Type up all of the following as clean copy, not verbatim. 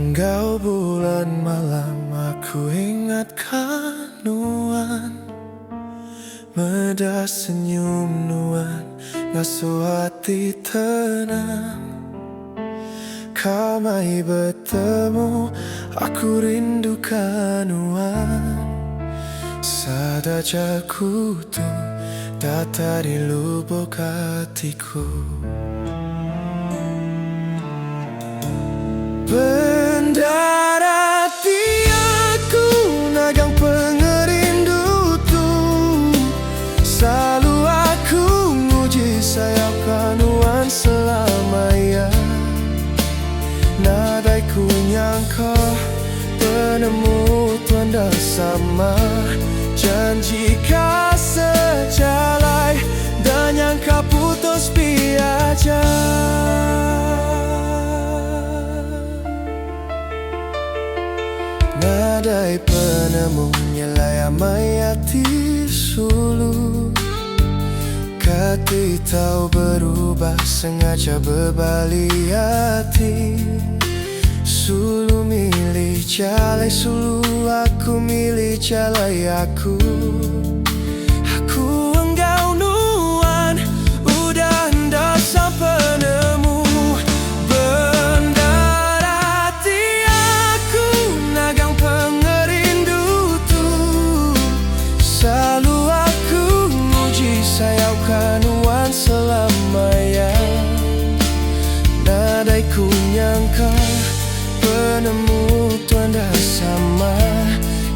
Enggau bulan malam aku ingatka nuan Meda senyum nuan ngasuh ati tenang Ka mai betemu aku rinduka nuan Sada jaku tu datai di lubuk atiku. Bendar ati aku nagang pengerindu tu Selalu aku nguji sayauka nuan selama iya Nadai ku nyangka penemu tu enda sama Janji ka sejalai enda nyangka putus pia aja. Nadai penemu nyelai amai ati sulu Kati tau berubah sengaja bebali ati Sulu milih jalai sulu aku milih jalai aku Aku enggau nuan udah enda sampai nemu Bendar ati aku nagang pengerindu tu Selalu aku nguji sayauka nuan selama iya Nadai ku nyangka penemu tu enda sama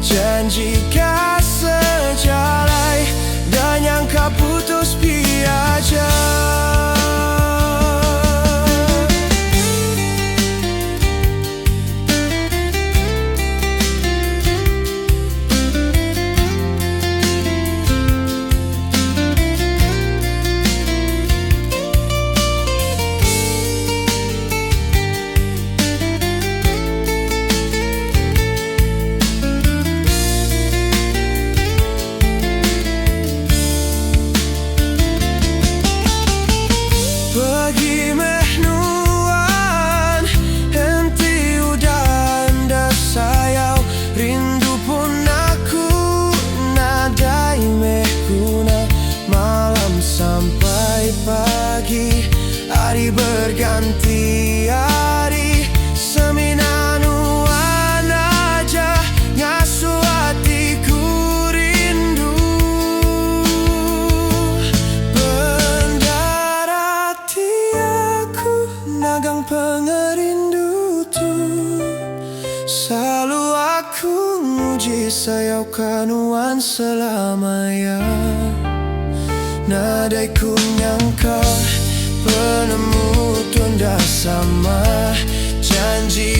Janji ka sejalai enda nyangka putus pia aja. Pegi meh nuan enti udah enda sayau Rindu pun aku nadai meh guna Malam sampai pagi hari berganti hari Semina nuan aja ngasuh atiku rindu Bendar ati aku nagang pengerindu tu Selalu aku nguji sayauka nuan selama iya Nadai ku nyangka penemu tu enda sama Janji.